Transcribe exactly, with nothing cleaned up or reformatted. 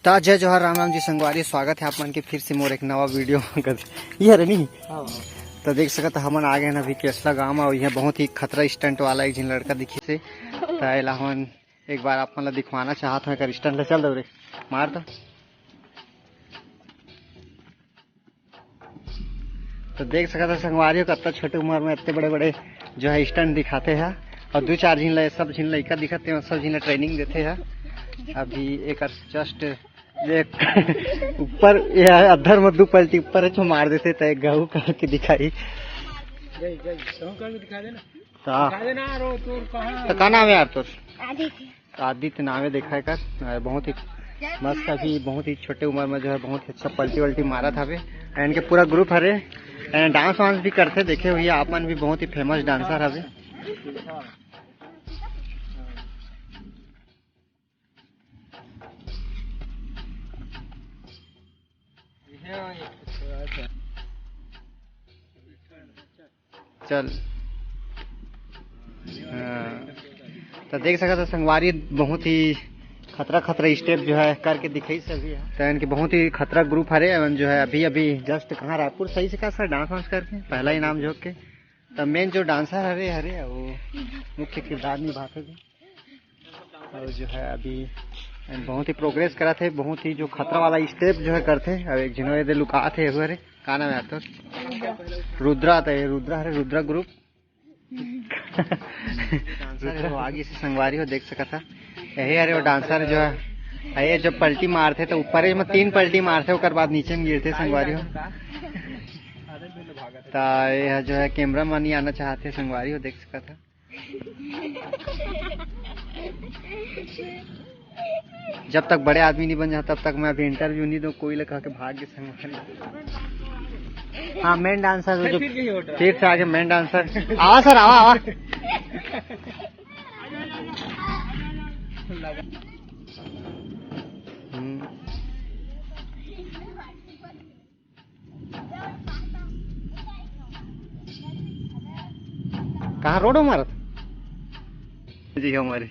त जय जोहार, राम राम जी संगवारी, स्वागत हे आप मन के फिर से मोर एक नवा वीडियो। ये हरे नी? हाँ। त देख सकत ह, हमन आ गे हन अभी केसला गांव म, अउ इहाँ बहुत ही खतरा स्टंट वाला एक झिन लड़का दिखिस हे। त एला हमन एक बार आप मन ला दिखवाना चाहत हन, एकर स्टंट ला। चल दो रे, मार तो। तो देख सकत ह संगवारी हो, कतना छोटे उम्र में इतने बड़े-बड़े जो है स्टंट दिखाते हैं, और दू चार झिन ल-, सब झिन लइका दिखत हे, सब झिन ल ट्रेनिंग देते हैं। अभी एकर जस्ट एक ऊपर, ये अद्धर में दू पलटी ऊपर है, जो मार देते त एक गहू करके दिखाई। गई, गई, गहू करके दिखा देना। हाँ। दिखा देना, रो, तोर कहाँ तो का नाम है यार तोर? आदित्य। आदित्य नाम है, देखा है कर। अ, बहुत ही मस्त, अभी बहुत ही छोटे उम्र में जो है बहुत ही अच्छा पलटी वल्टी मारत हवे। एंड के पूरा ग्रुप हरे, एंड डांस वांस भी करथे, देखे हुए आप मन भी, बहुत ही फेमस डांसर हवे। चल। हाँ। तो देख सकत ह संगवारी, बहुत ही खतरा खतरा स्टेप जो है करके दिखाइस अभी ह। तो इनके बहुत ही खतरा ग्रुप हरे, एवं जो है अभी अभी जस्ट कहाँ रायपुर सही से का सर डांस वांस करके पहला इनाम झोंक के। तो मेन जो डांसर हरे, हरे वो मुख्य किरदार निभाथे। और जो है अभी बहुत ही प्रोग्रेस करत हे, बहुत ही जो खतरा वाला स्टेप जो है करथे। अब एक झिन एदे लुकात हे, हुआ रे, का नाम है यार तोर? रुद्रा। तो ये रुद्रा हरे, रुद्रा ग्रुप। डांसर है वो, आगे से संगवारी हो देख सकत ह। यही हरे वो डांसर जो है, ये जो पलटी मारथे तो ऊपर ही में तीन पलटी मारथे, ओकर बाद नीचे में गिरथे संगवारी हो। तो ये जो है कैमरा मैन ही आना चाहथे संगवारी हो, देख सकत ह। जब तक बड़े आदमी नहीं बन जाता, तब तक मैं अभी इंटरव्यू नहीं दूँ कोई ला कह के भाग के संग। हाँ, मेन डांसर जो फिर से आगे मेन डांसर। आवा सर, आवा, आवा। हम्म। कहाँ रोड हो मारत? जी हमारे।